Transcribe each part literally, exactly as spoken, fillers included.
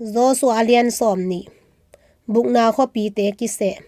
Joshua a lian sawm nih. Bukna khuapite kiseh.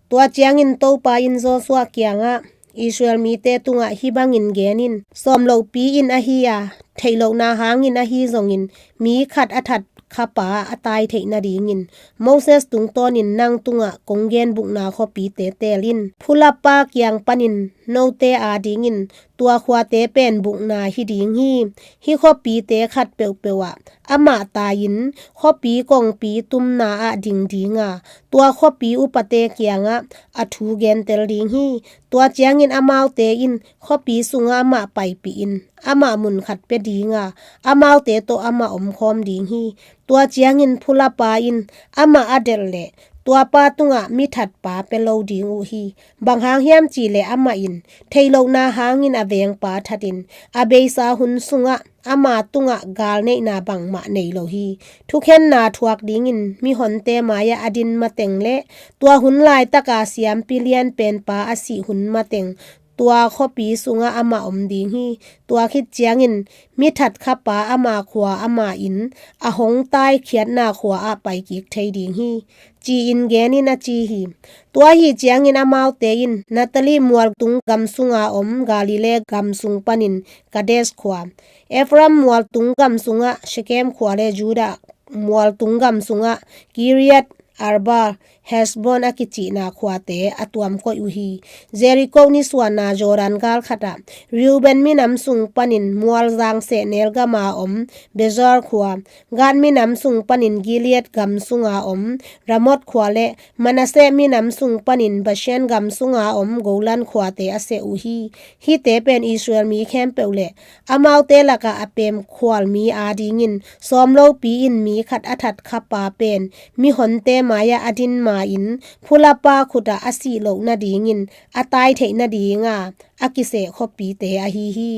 Tua ciangin Topa in Joshua kiangah, Israel mite tungah hih bangin gen in: Sawm lopi in ahi a, theih lohna hangin ahi zongin, mi khat a that khapa a tai theih nadingin Moses tungtawnin nang tungah kong gen bukna khuapite teel in. Phulapa kiang panin note adingin tua khuate pen bukna hi ding hi. Hih khuapite khat peuhpeuh ah amah tai-in, khuapi kongpi tumna ah ding ding a, tua khuapi upate kiangah a thu gentel ding hi. Tua ciangin amaute in khuapi sungah amah paipih in, amah mun khat pia ding a, amaute tawh amah omkhawm ding hi. Tua ciangin phulapa in amah a delh leh, tuapa tungah mi thatpa pia lo ding uh hi. Bang hang hiam cihleh amah in theih lohna hangin a vengpa thatin, a beisa hun sungah ama tungah galneihna bangmah nei lo hi. Thukhenna thuak dingin mihonte mai-ah a din mateng le tua hun laitaka siampi lianpenpa a sih hun mateng tua khuapi sungah amah om ding hi. Tua khit ciangin mi that khapa ama khua ama in a hong taikhiatna khua ah paikik thei ding hi, ci-in gen in, a ci hi. Tua ahih ciangin amaute in Naphtali mualtung gam sunga om Galilee gam sung panin Kadesh khua, Ephraim mualtung gam sungah Shekhem khua le Judah mualtung gam sungah Kiriath Arba, Heshbon a kicihna khuate a tuam koih uh hi. Jericho nisuanna Jordan gal khatah Reuben minam sung panin mualzang sehnel gama om Bezer khua, Gad minam sung panin Gilead gam sunga om Ramoth khua le Manasseh minam sung panin Bashan gam sunga om Golan khuate a seh uh hi. Hihte pen Israel mi khempeuh le amaute lakah a pemkhual mi adingin sawm lopi in mi khat a that khapa pen mihonte mai-ah a din ma-in phulapa khutah a sih loh nadingin a tai theih nadinga a kiseh khuapite ahi hi.